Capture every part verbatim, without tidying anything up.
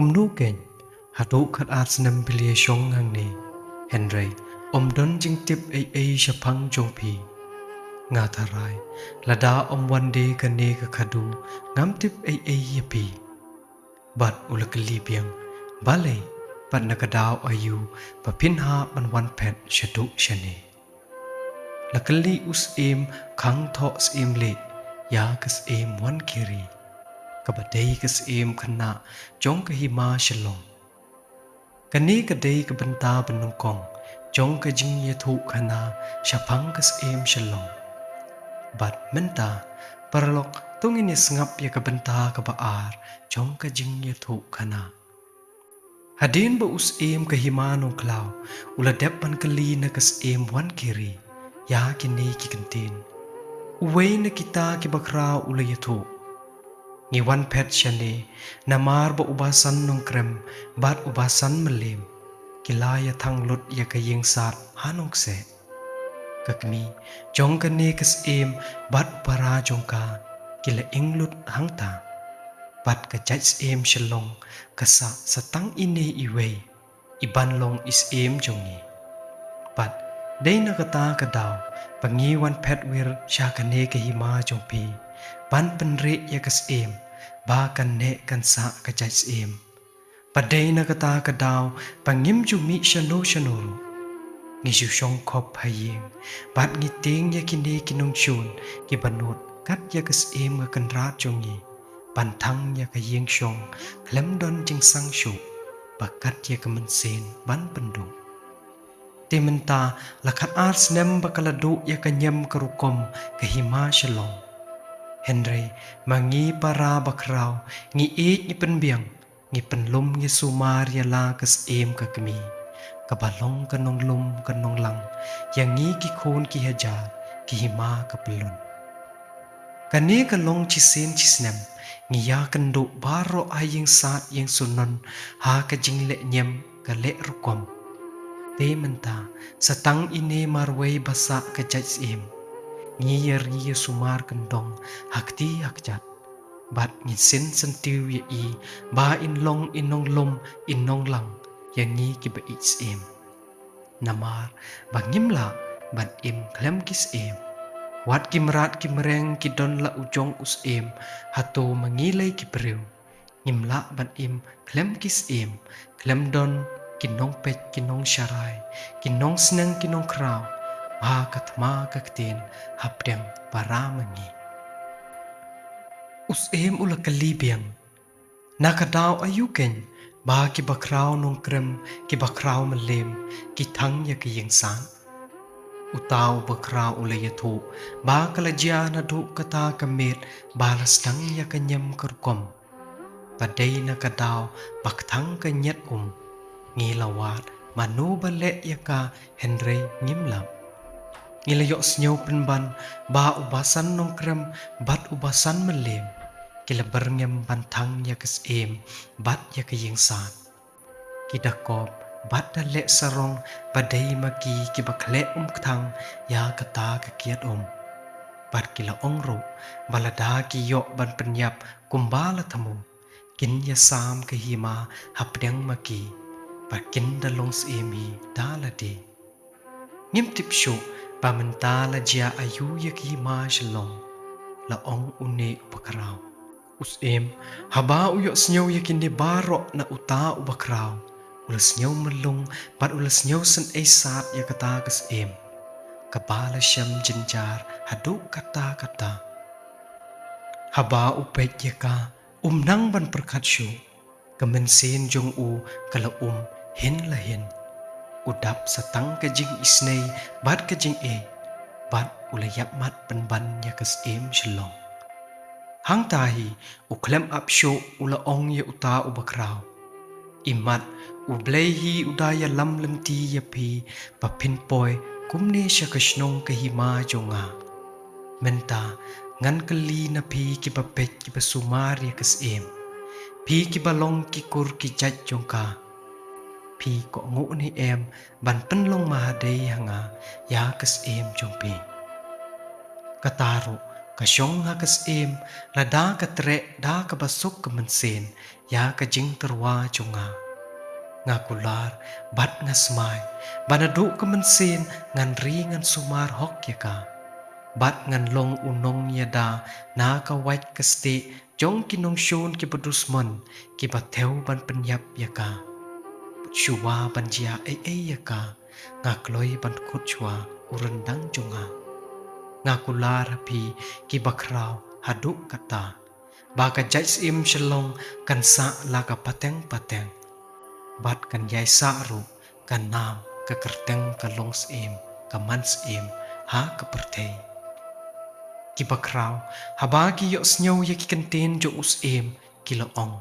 Kumno keiñ, haduh khatar snem phi la shong hangne, hynrei ym don jingtip ei ei shaphang jong phi. Nga tharai, lada ym wan de kane ka khadu, ngam tip ei ei ïa phi. Bad u la kylli biang, balei, bad na ka daw aïu ba phin hap ban wan phet shaduh shane. La kylli u syiem Khangthoh Syiemlieh ïa ka syiem Wankhiri, kaba dei ka syiem khynnah jong ka hima Shillong. Kane ka dei ka bynta banyngkong jong ka jingïathuhkhana shaphang ka syiem Shillong. Bad mynta, paralok, to ngin ïa sngap ïa ka bynta kaba ar jong ka jingïathuhkhana. Hadien ba u syiem ka hima Nongkhlaw u la dep ban kylli na ka syiem Wankhiri ïa kine ki kyntien, uwei na kita kiba khraw u la ïathuh, ngi wan phet shane namar ba u Basan Nongkrem bad u Basan Mylliem ki la ïathang lut ïa ka ïing sad ha Nongkseh. Ka kmie jong kane ka syiem bad u para jong ka ki la ing lut hangta. Bad ka jait syiem Shillong ka sah sa tang ine iwei, i ban long i syiem jong ngi. Bad dei na kata ka daw ba ngi wan phet wir sha kane ka hima jong phi ban pynrieh ïa ka syiem ba kan neh kan sah ka jait syiem. Bad dei na kata ka daw ba ngim ju mih shano shano ruh. Ngi ju shong khop ha ïing bad ngi tieng ïa kine ki nongshun kiba nud kat ïa ka syiem ka kynrad jong ngi ban thang ïa ka ïing shong khlem don jingsang shuh ba kat ïa ka mynsiem ban pynduh. Te mynta la khatar snem ba ka la duh ïa ka ñiam ka rukom ka hima Shillong. Hynrei ma ngi para bakhraw ngi ïeit ngi pynbiang, ngi pynlum ngi sumar ïa la ka syiem ka kmie, kaba long ka nonglum ka nonglang ïa ngi ki khun ki hajar ki hima ka pyllun. Kane ka long shisien shisnem ngi ïakynduh baroh ha ïing sad ïing sunon ha ka jingleh ñiam ka leh rukom. Te mynta sa tang ine marwei ba sah ka jait syiem, ngi ïa ri ïa sumar kyndong ha kti ha kjat. Bad ngin syn syntiew ïa i ba in long i nonglum i nonglang ïa ngi kiba ïeit syiem. Namar ba ngim lah ban im khlem ki syiem. Wat ki mrad ki mreng ki don la u jong u syiem, hato ma ngi lei ki briew ngim lah ban im khlem ki syiem, khlem don ki nongpeit ki nongsharai, ki nongsneng ki nongkhraw ha ka thma ka ktien hapdeng para ma ngi. U syiem u la kylli biang, na ka daw aïu keiñ ba kiba khraw Nongkrem kiba khraw Mylliem ki thang ïa ka ïing sad? Uta u bakhraw u la ïathuh ba ka la jia naduh kata ka miet ba la sdang ïa ka ñiam ka rukom. Ba dei na ka daw ba kthang ka ñiat um, ngi la wad mano ba leh ïa ka hynrei ngim lah. Ngi la ïohsngew pynban ba u Basan Nongkrem bad u Basan Mylliem ki la byrngem ban thang ïa ka syiem bad ïa ka ïing sad. Ki da kop bad da leh sarong ba dei ma ki kiba khleh um kthang ïa kata ka kiad um. Bad ki la ong ruh ba lada ki ïoh ban pynïap kumba la thmu, kin ïasam ka hima hapdeng ma ki, ba kin da long syiem hi da lade. Ngim tip shuh ba mynta la jia aïu ïa ka hima Shillong, la ong une u bakhraw. U syiem haba u ïohsngew ïa kine baroh na uta u bakhraw, u la sngew mlung bad u la sngew sngewsih ïa kata ka syiem, kaba la shem jynjar haduh katta katta. Haba u peit ïa ka, um nang ban pyrkhat shuh, ka mynsiem jong u ka la um hin la hin. U dap sa tang ka jingisynei bad ka jingïeit, bad u la ïapmat pynban ïa ka syiem Shillong. Hangta hi u khlem ap shuh u la ong ïa uta u bakhraw. Imat, U Blei hi u da ïalam lynti ïa phi ba phin poi kumne sha ka shnong ka hima jong nga. Mynta ngan kylli na phi kiba peit kiba sumar ïa ka syiem, phi kiba long ki kur ki jait jong ka, phi kohnguh ne em ban pynlong mahadei ha nga ïa ka syiem jong phi? Kata ruh Ka shong ha ka syiem, lada ka treh da kaba suk ka mynsiem ïa ka jingtyrwa jong nga. Nga kular bad nga smai ba naduh ka mynsiem ngan ri ngan sumar hok ïa ka. Bad ngan long u nongïada na ka wait ka stieh jong ki nongshun kiba dusmon, kiba thew ban pynïap ïa ka. Shuwa ban jia ei ei ïa ka, nga kloi ban khot shuwa u ryndang jong nga. Nga kular ha phi kiba khraw haduh katta, ba ka jait syiem Shillong kan sah la ka pateng pateng, bad kan ïai sah ruh ka nam ka kyrteng ka long syiem ka man syiem ha ka pyrthei. Kiba khraw, haba ki ïohsngew ïa ki kyntien jong u syiem, ki la ong,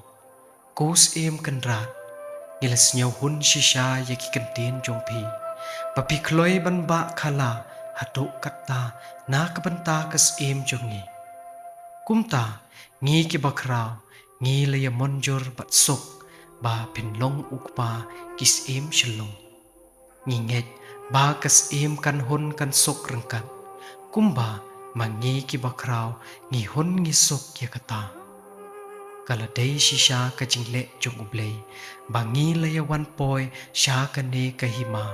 ko syiem Kynrad, ngi la sngewhun shisha ïa ki kyntien jong phi, ba phi kloi ban bah khala haduh katta na ka bynta ka syiem jong ngi. Kumta, ngi kiba khraw, ngi la ïa mynjur bad suk ba phin long u kpa ki syiem Shillong. Ngi ngeit ba ka syiem kan hun kan suk ryngkat, kumba ma ngi kiba khraw ngi hun ngi suk ïa kata. Ka la dei shisha ka jingleh jong U Blei ba ngi la ïa wan poi sha kane ka hima,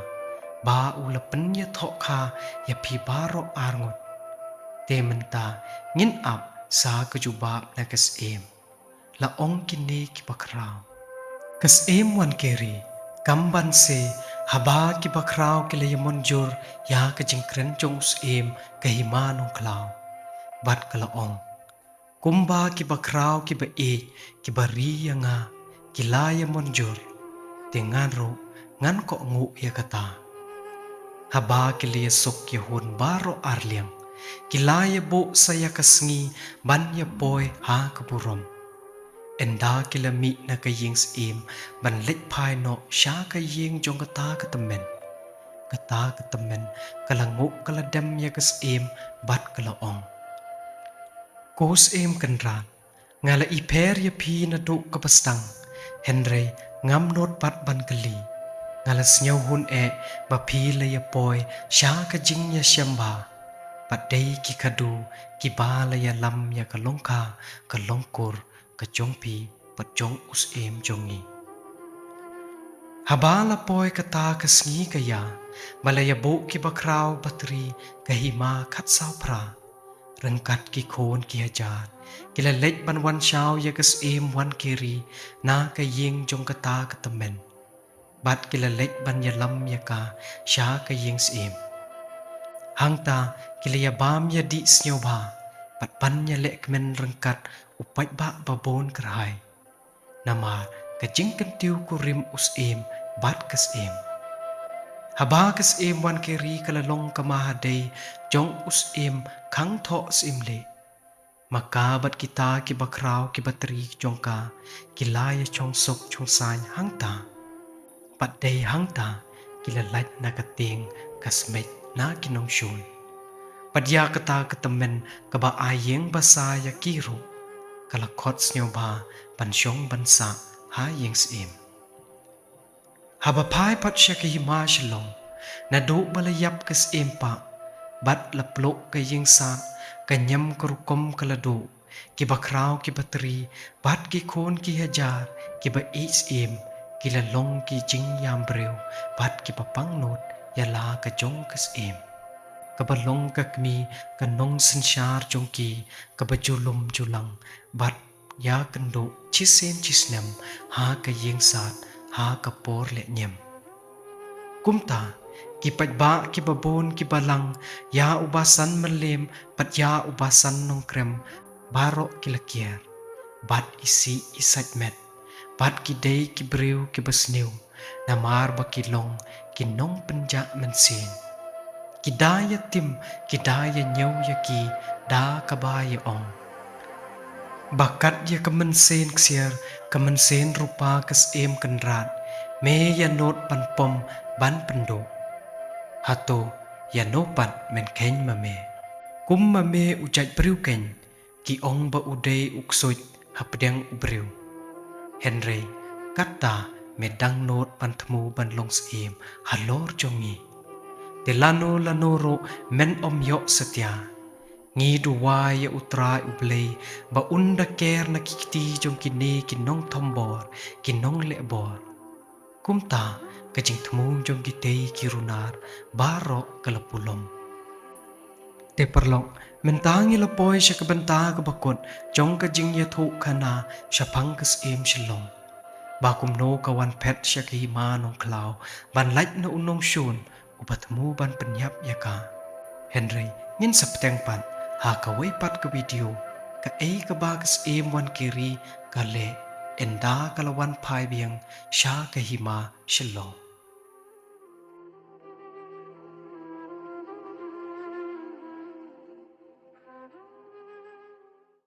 ba u la pynïathoh kha ïa phi baroh arngut. Te mynta ngin ap sa ka jubab na ka syiem, la ong kine kiba khraw. Ka syiem Wankheri, kam ban se, haba kiba khraw ki la ïa mynjur ïa ka jingkren jong u syiem ka hima Nongkhlaw. Bad ka la ong, kumba kiba khraw kiba ïeit kiba ri ïa nga ki la ïa mynjur, te ngan ruh ngan kohnguh ïa kata. Haba ki la ïa suk ïa hun baroh arliang, ki la ïa buh sa ïa ka sngi ban ïa poi ha ka burom. Ynda ki la mih na ka ïing syiem ban leit phai noh sha ka ïing jong kata ka tymmen, kata ka tymmen ka la nguh ka la dem ïa ka syiem bad ka la ong, ko syiem Kynrad, nga la ipher ïa phi naduh kaba sdang, hynrei ngam nud pat ban kylli. Nga la sngewhun eh ba phi la ïa poi sha ka jingïashem bha, bad dei ki khadduh kiba la ïalam ïa ka longkha ka longkur ka jong phi bad jong u syiem jong ngi. Haba la poi kata ka sngi ka ïa, ba la ïa buh kiba khraw batri ka hima khatsaw phra, ryngkat ki khun ki hajar, ki la leit ban wan shaw ïa ka syiem Wankheri na ka ïing jong kata ka tymmen. Bad ki la leit ban ïalam ïa ka sha ka ïing syiem. Hangta ki la ïa bam ïa dih sngewbha, bad ban ïa leh kmen ryngkat u paidbah babun kyrhai. Namar ka jingkyntiew kurim u syiem bad ka syiem. Haba ka syiem Wankheri ka la long ka mahadei jong u syiem Khangthoh Syiemlieh, ma ka bad kita kiba khraw kiba tri jong ka ki la ïa shong suk shong saiñ hangta. Bad dei hangta ki la lait na ka tieng ka smiej na ki nongshun. Bad ïa kata ka tymmen kaba ai ïing basa ïa ki ruh, ka la khot sngewbha ban shong ban sah ha ïing syiem. Haba phai pat sha ka hima Shillong, naduh ba la ïap ka syiem pah, bad la pluh ka ïing sah, ka niam ka rukom ka la duh, kiba khraw kiba tri, bad ki khun ki hajar kiba ïeit syiem, ki la long ki jingïam briew bad kiba pang nud ïa la ka jong ka syiem, kaba long ka kmie ka nongsynshar jong ki kaba ju lum ju lang bad ïakynduh shisien shisnem ha ka ïing sah ha ka por lehñiam. Kumta, ki paidbah kiba bun kiba lang ïa u Basan Mylliem bad ïa u Basan Nongkrem baroh ki la kiar, bad isih isait met, bad ki dei ki briew kiba sniew, namar ba ki long ki nongpynjah mynsiem. Ki da ïa tim, ki da ïa ñiew ïa ki da kaba ïa ong, ba kat ïa ka mynsiem ksiar, ka mynsiem rupa ka syiem Kynrad, me ïa nud ban pom ban pynduh. Hato ïa no pat men kheiñ ma me, kum ma me u jait briew kheiñ, ki ong ba u dei u ksuid hapdeng u briew. Hynrei kata me dang nud ban thmu ban long syiem halor jong ngi. Te lano lano ruh men ym ïoh satia. Ngi duwai ïa U Trai U Blei ba un da ker na ki kti jong kine ki nongthombor, ki nonglehbor. Kumta ka jingthmu jong kitei ki runar baroh ka la pulom. Te paralok, mynta ngi la poi sha ka bynta kaba kut jong ka jingïathuhkhana shaphang ka Syiem Shillong, ba kumno ka wan phet sha ka Hima Nongkhlaw ban lait na u nongshun uba thmu ban pynïap ïa ka. Hynrei ngin sa bteng pat ha kawei pat ka video, kaei kaba ka Syiem Wankiri ka leh ynda ka la wan phai biang sha ka Hima Shillong.